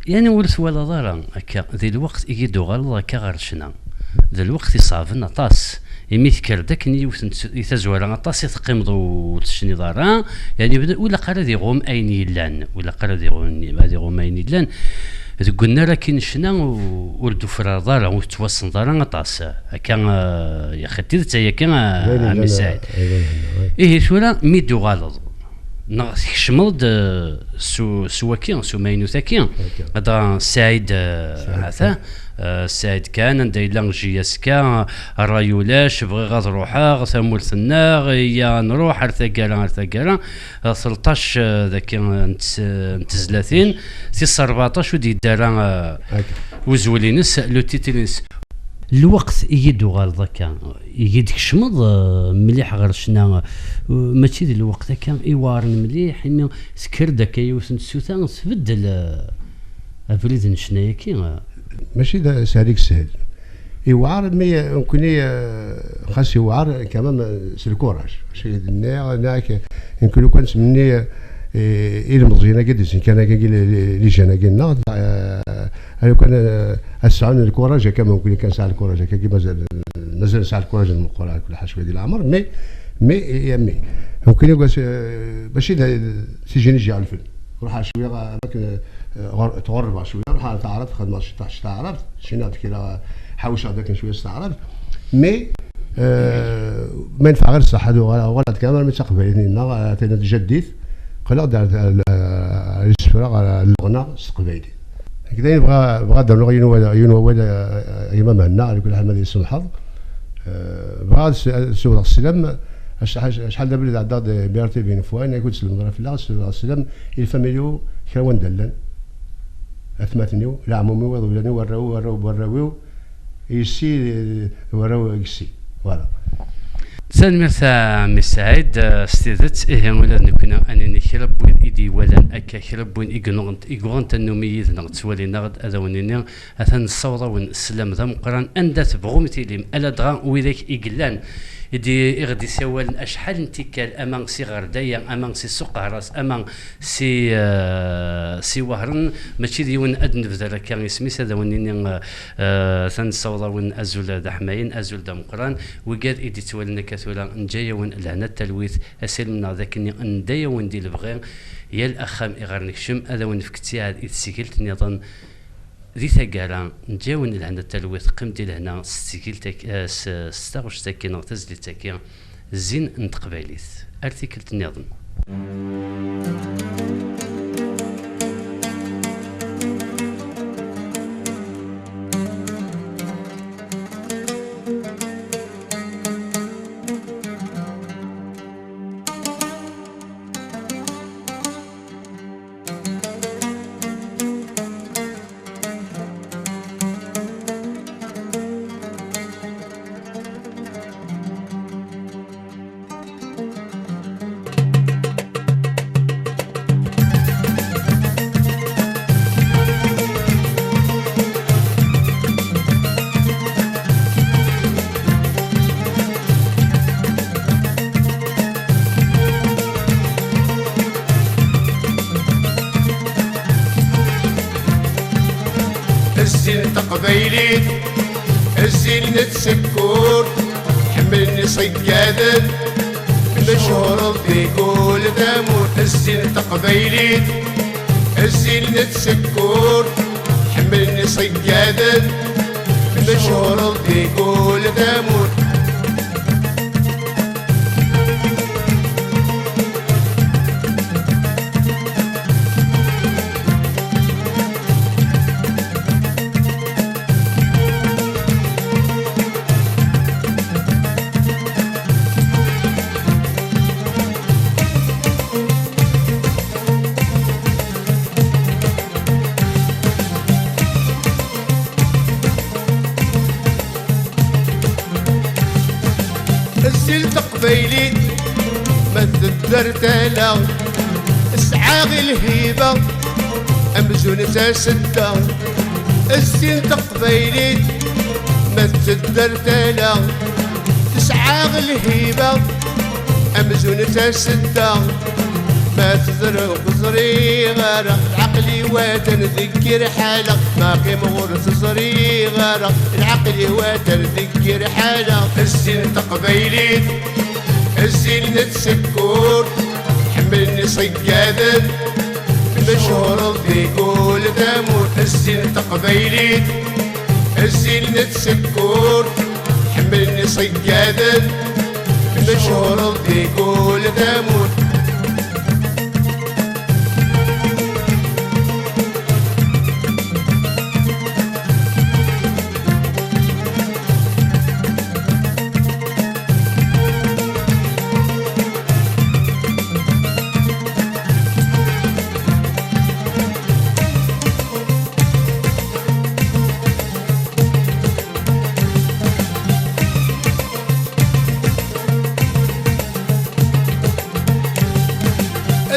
yeɛni ur twalaḍ ara akka, di lweqt i yi-d-tuɣaleḍ akka ɣer ccna, d lweqt iṣeɛben aṭas, imi tekker-d akken i yiwet n ts-, i tazwara aṭas i teqqimeḍ ur tecniḍ ara, yeɛni bda-, ur ilaq ara ad iɣum ayen yellan, ur ilaq ara ad iɣum, ad iɣum ayen yellan, deg unnar akkin n ccna u-, ur d-tufrareḍ ara, ur tettwassneḍ ara aṭas, akka, eh, yaxi d tidet ay akka, eh, a Mmi Saɛid. Ihi tura mi d-tuɣaleḍ, neɣ tkecmeḍ-d, eh, s u-, s waki, s umaynut-agi, dɣa Saɛid, eh, ata, eh, Saɛid kan, anda yella J S K, ṛṛay ulac, bɣiɣ ad ruḥeɣ, tamurt-nneɣ, iyya ad nruḥ ar taggara, ar taggara, eh, tleṭṭac, eh, daki, eh, n tes-, n tezlatin, tis rbeɛṭac ur d-yeddi ara, eh, uzwel-ines, le titre-ines. Lweqt i yi-d-tuɣaleḍ akka, i yi-d-tkecmeḍ, eh, mliḥ ɣer ccna, eh, mačči d lweqt akka iweɛren mliḥ, imi tekker-d akka yiwet n tsuta, tbeddel, eh, abrid n ccna-yaki, eh. Mačči d asehli sehel. Iweɛer, mi, eh, nekkni, eh, xas iweɛer, quand même, eh, s lkuraj. Mačči d-nniɣ, nniɣ-ak, nekkni kan nettmenni, eh, i lmeẓyen-agi, d isenkan-agi, li, li, li jeunes-agi-nneɣ, eh, Alukan, eh, ad sɛun lkuraj akka, ma nekkni kan nesɛa lkuraj akka, mazal, mazal nesɛa lkuraj n meqqer, kul ḥaca di leɛmer, mais, mais, eh, mais, nekkni, eh, mačči d, d tijini ǧiɣ lfen. Ruḥ cwiya, eh, akken, eh, ɣur-, tɣurbeɣ cwiya, ruḥ ar taɛrabt, xedmeɣ ciṭuḥ s taɛrabt, cniɣ-d kra, ḥawceɣ-d akken cwiya s taɛrabt, mais, eh, ma yenfeɛ ɣir ṣṣeḥ, ad uɣaleɣ, uɣaleɣ-d kan armi d taqbaylit-nneɣ, eh, atan d jaddit, qqleɣ-d ar, ar, ar isefra, ar, ar leɣna s teqbaylit. Nekk dayen bɣa, bɣa ad d-rnuɣ yiwen wawal, yiwen wawal, eh, eh, a gma Mhenna, ala kulli ḥal ma ad yi-tsemḥeḍ. Eh, bɣa ad s-, ad siwḍeɣ sslam, ac-, ac-, acḥal d abrid ɛeddaɣ-d, eh, B R T V une fois, nekk ur d-slemdeɣ ara fell-aɣ, siwḍeɣ sslam i lfamilya-w, kra wanda llan. Atmaten-iw, leɛmum-iw, iḍeblan-iw, warraw-iw, warraw n warraw n warraw-iw, yessi, eh, warraw n yessi. Voilà. Tanemmirt a Mmi Saɛid, eh, s tidet, ihi ula d nekkni ad nini kra n wid i d-iwalan akka, kra n win i yuɣen, i yuɣen tannumi yid-neɣ, ttwalin-aɣ-d, ad awen-nini, atan nessaweḍ-awen sslam d ameqqran, anda tebɣum tilim, ala dɣa widak i yellan, i d-, i ɣ-d-isawalen acḥal n tikkal, ama si Ɣerdaya, ama si Suq Ahras, ama si, eh, si Wehran, mačči d yiwen ad nebder akka isem-is, ad awen-nini, eh, eh, atan nessaweḍ-awen azul d aḥmayen, azul d ameqqran. Wigad i d-ittwalen akka tura, neǧǧa-yawen lehna d talwit, asirem-nneɣ d akken nedda-yawen di lebɣi, yal axxam i ɣer nekcem, ad awen-nefk ttiɛad i tesgilt nniḍen. Di taggara, neǧǧa-wen lehna d talwit, qqim di lehna s tgilt-agi, eh, s, s taɣect-agi neɣ tazlit-agi, zzin n teqbaylit. Ar tikkelt nniḍen. Zzin taqbaylit, zzin n tsekkurt, ḥemmlen iṣeyyaden, mechureḍ di kul tamurt. Zzin taqbaylit, zzin n tsekkurt, ḥemmlen iṣeyyaden, mechureḍ di kul tamurt. Zzin taqbaylit ma tedder tala, tesɛa lhiba amzun d tasedda. Zzin taqbaylit ma tedder tala, tesɛa lhiba amzun d tasedda. Ma tedder ur ẓriɣ ara, lɛaqel-iw atan deg yir ḥala. Ma qqimeɣ ur ẓriɣ ara, lɛaqel-iw atan deg yir ḥala. Zzin taqbaylit, zzin n tsekkurt, ḥemmlen iṣeyyaden, mechureḍ di kul tamurt. Zzin taqbaylit, zzin n tsekkurt, ḥemmlen iṣeyyaden, mechureḍ di kul tamurt.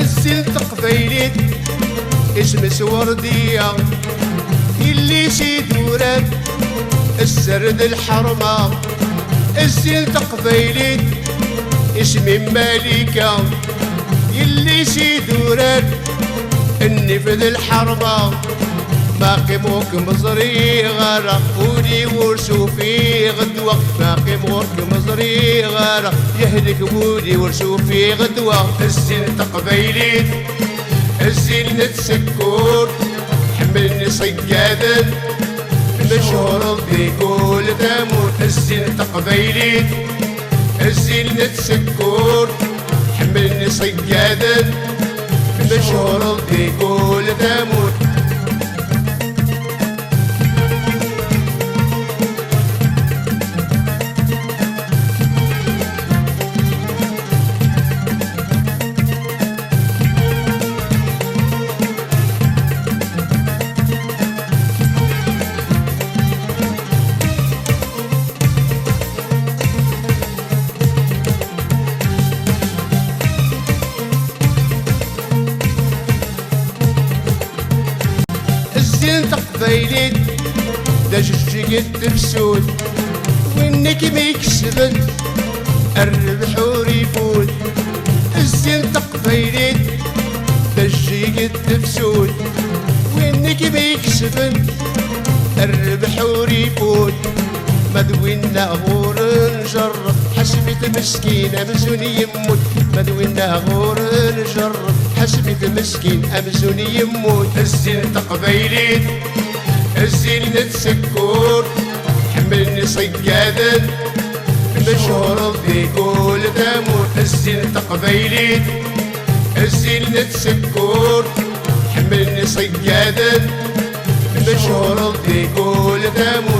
Zzin taqbaylit, isem-is Werdiya, yelli-s idurar, sser d lḥerma. Zzin taqbaylit, isem-im Malika, yelli-s idurar, nnif d lḥerma. Ma qqimeɣ ur kem-ẓriɣ ara, ul-iw ur s-ufiɣ ddwa. Ma qqimeɣ ur kem-ẓriɣ ara, yehlek wul-iw ur s-ufiɣ ddwa. Zzin taqbaylit, zzin n tsekkurt, ḥemmlen iṣeyyaden, mechureḍ di kul tamurt. Zzin taqbaylit, zzin n tsekkurt, ḥemmlen iṣeyyaden, mechureḍ di kul tamurt. Zzin taqbaylit d ajeǧǧig n tefsut, win i kem-ikesben rrbeḥ ur ifut. Zzin taqbaylit d ajeǧǧig n tefsut, win i kem-ikesben rrbeḥ ur ifut. Ma d winna ɣur njerreb, ḥaseb-it meskin amzun yemmut. Ma d winna ɣur njerreb, ḥaseb-it meskin amzun yemmut. Zzin taqbaylit, Zzin n tsekkurt, ḥemmlen iṣeggaden, mechureḍ di kul tamurt. Zzin n teqbaylit, zzin n tsekkurt, ḥemmlen iṣeggaden, mechureḍ di kul tamurt.